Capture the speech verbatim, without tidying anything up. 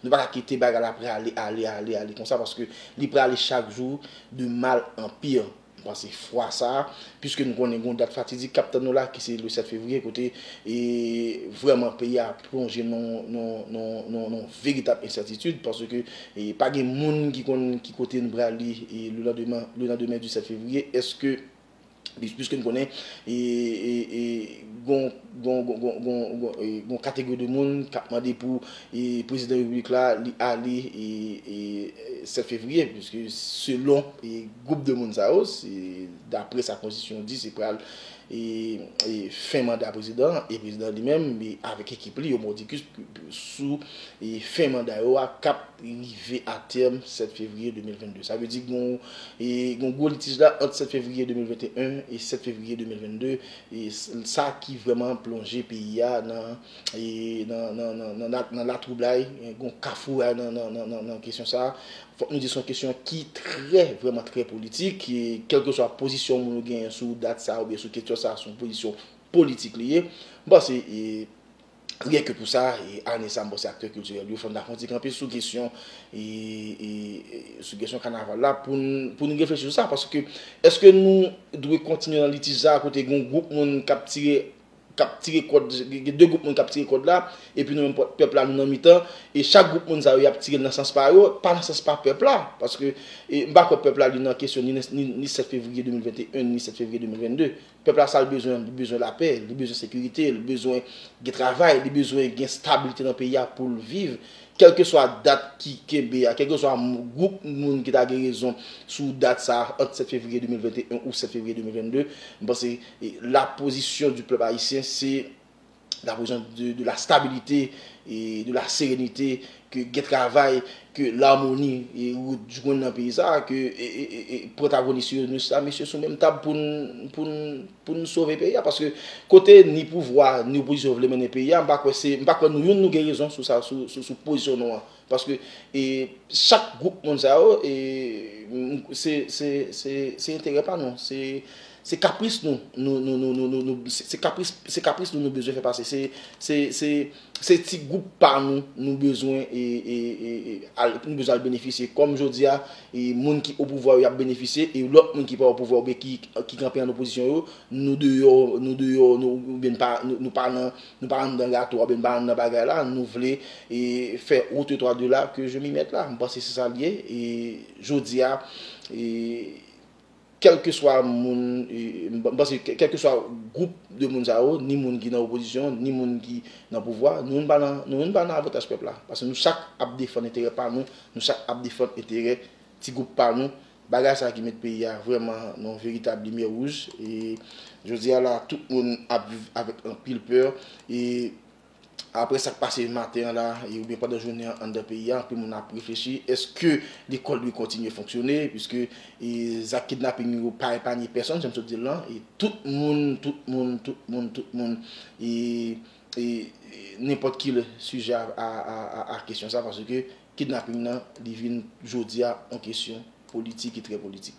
Nou pa ka kite bagay la prale, ale, ale, ale konsa, paske li prale chak jou de mal an pi. M panse fwa sa a, piske nou konnen gen yon dat fatidik k ap tann nou la, ki se le sèt fevriye, kote e, vrèman peyi a plonje nan nan veritab ensètitid, paske e, pa gen moun ki konn ki kote nou prale e, le lendemain, le lendemain du sèt fevriye, èske Pis- Piske n konnen e, e, e, gon, gon, gon, gon, gon, gon, e, gon kategori de moun k ap mande pou e, prezidan repiblik la li ale e, e, sèt fevriye, piske selon e, gwoup de moun sa yo, se, dapre sa konstitisyon di, se pral e, e, fen manda prezidan an, e prezidan li menm e, avèk ekip li, yo mordicus sou e, fen manda yo a k ap rive a tèm sèt fevriye de mil venn de. Sa vle di gon e, gon gwo litij la ant sèt fevriye de mil venn e en e sèt fevriye de mil venn de, e s- sa ki vrèman plonje peyi a nan e, nan, nan, nan, nan, nan, nan latwoublay, e, gon kafou a nan, nan, nan, nan, nan kesyon sa. Fòk nou di se yon kesyon ki trè, vrèman trè politik, e kèlkeswa pozisyon moun yo genyen sou dat sa oubyen sou kesyon sa, se yon pozisyon politik li ye. M panse e, ryen ke pou sa, e, ane sa, m panse aktè kiltirèl yo fò n ta fè yon ti kanpe sou kesyon e, e, e, sou kesyon kanaval la pou n pou n reflechi sou sa, paske èske nou dwe kontinye nan litij sa kote gen yon gwoup moun k ap tire k ap tire kòd, gen de gwoup moun k ap tire kòd la, epi nou menm pèp la nou nan mitan, e chak gwoup moun sa yo y ap tire l nan sans pa yo, pa nan sans pa pèp la, paske e, m pa kwè pèp la li nan kesyon ni, ni, ni sèt fevriye de mil venn e en ni sèt fevriye de mil venn de. Pèp la sa l bezwen, li bezwen lapè, li bezwen sekirite, li bezwen gen travay, li bezwen gen stabilite nan peyi a pou l viv. Kèlkeswa dat ki kenbe a, kèlkeswa gwoup moun ki ta gen rezon sou dat sa a, ant sèt fevriye de mil venn e en ou sèt fevriye de mil venn de, m panse e, la position du peuple haïtien, c'est la position de, de la stabilité et de la sérénité, ke gen travay, ke lamoni e, jwenn nan peyi sa, ke e, e, e, e, pwotagonis yo, nou sa mesye sou menm tab pou n pou n pou n sove peyi a, paske kote ni pouvwa ni opozisyon vle mennen peyi a, m pa kwè se m pa kwè nou youn nou gen rezon sou sa, sou, sou, sou pozisyon nou an. Paske e, chak gwoup moun sa yo e, se, se, se, se enterè pa nou, se, se kapris nou, nou, nou, nou, nou, nou, nou se se kapris, se kapris nou nou bezwen fè pase, se, se, se, se ti gwoup pa nou nou bezwen e, e, e, e, al, nou bezwen al benefisye. Kòm jodi a e, moun ki opouvwa yo y ap benefisye e lòt moun ki pa opouvwa oubyen ki, ki kanpe an opozisyon yo, nou deyò, nou deyò, nou, oubyen n pa, nou, nou pa nan nou pa anndan gato a, oubyen n pa anndan bagay la, nou vle e, fè otretwa de la ke je m'y mèt la. M panse se sa l ye. E jodi a, e, kèlkeswa moun, e, m panse kè- kèlkeswa gwoup de moun sa yo, ni moun ki nan opozisyon, ni moun ki nan pouvwa, nou menm pa nan, nou menm pa nan avantaj pèp la. Paske nou chak ap defann enterè pa nou, nou chak ap defann enterè ti gwoup pa nou. Bagay sa ki met peyi a vrèman nan yon veritab limyè wouj. E jodi a la, tout moun ap viv avèk anpil pè. E apre sa k pase maten an la, e oubyen pandan jounen an anndan peyi a, anpil moun ap reflechi, èske lekòl dwe kontinye fonksyone? Piske e, zak kidnaping yo pa epanye pèsonn, jan m sot di l lan. E tout moun, tout moun, tout moun, tout moun, e, e, e nenpòt ki sijè a, a, a, a, a kesyon sa, paske kidnaping nan, li vin jodi a yon kesyon politik e trè politik.